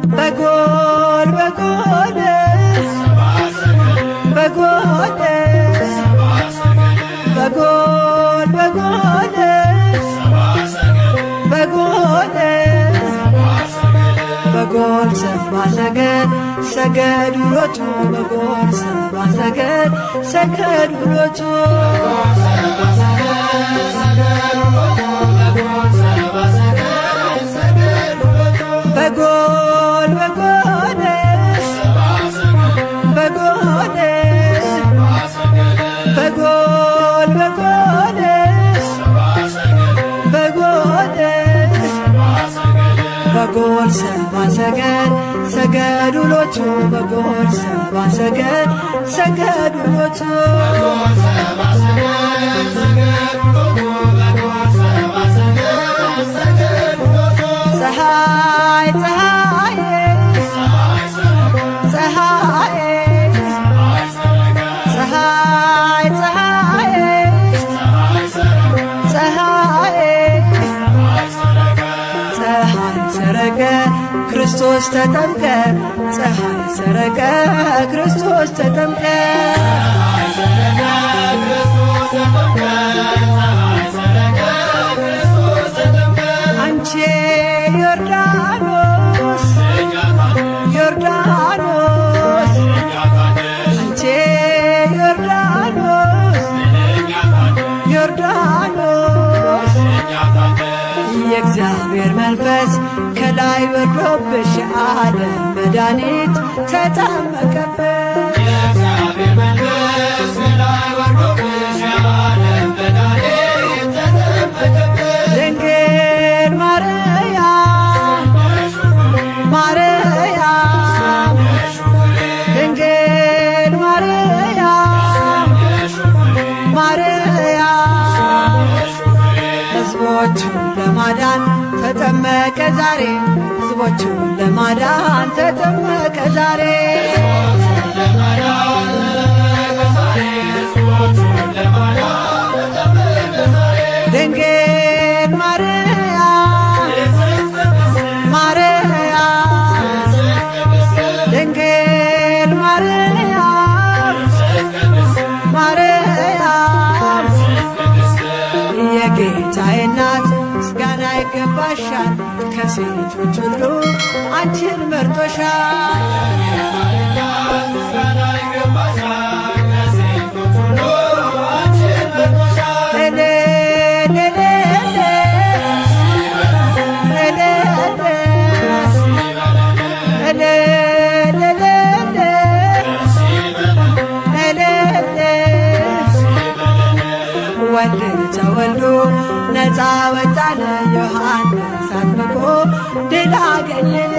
በጎል በጎል በጎል በጎል በጎል በጎል በጎል ሰባ ሰገድ ሰገዱ ሎቱ በጎል ሰባ ሰገድ ሰገዱ ሎቱ በጎል በጎል በጎል በጎል በጎል በጎል በጎል ሰባ ሰገድ ሰገዱ ሎቱ በጎል ሰባ ሰገድ ሰገዱ ሎቱ ፀሐይ ፀሐይ ፀሐይ ፀሐይ ፀሐይ ፀሐይ ፀሐይ ሰረቀ ክርስቶስ ተጠምቀ ፀሐይ ሰረቀ ክርስቶስ ተጠምቀ አንቺ ዮርዳኖስ ዮርዳኖስ አንቺ ዮርዳኖስ ዮርዳኖስ የእግዚአብሔር መንፈስ ከላይ ወርዶብሽ ዓለም መድኃኒት ተጠመቀብሽ። የእግዚአብሔር መንፈስ ከላይ ወርዶብሽ የዓለም መድኃኒት ተጠመቀብሽ። ድንግል ማርያም ማርያም ድንግል ማርያም ማርያም ሕዝቦቹን ለማዳን ተጠመቀ ዛሬ ሕዝቦቹን ለማዳን ተጠመቀ ዛሬ ድንግል ማርያም ማርያም ድንግል ማርያም ማርያም የጌታዬ እናት ምስጋና ይገባሻል፣ ከሴቶች ሁሉ አንቺን መርጦሻል። ምስጋና ይገባሻል ከሴቶች ሁሉ አንቺን መርጦሻል። እልል እልል እልል እልል እልል ወልድ ተወልዶ ነፃ ወጣን፣ ዮሐንስ አጥምቆ ድል አገኘን።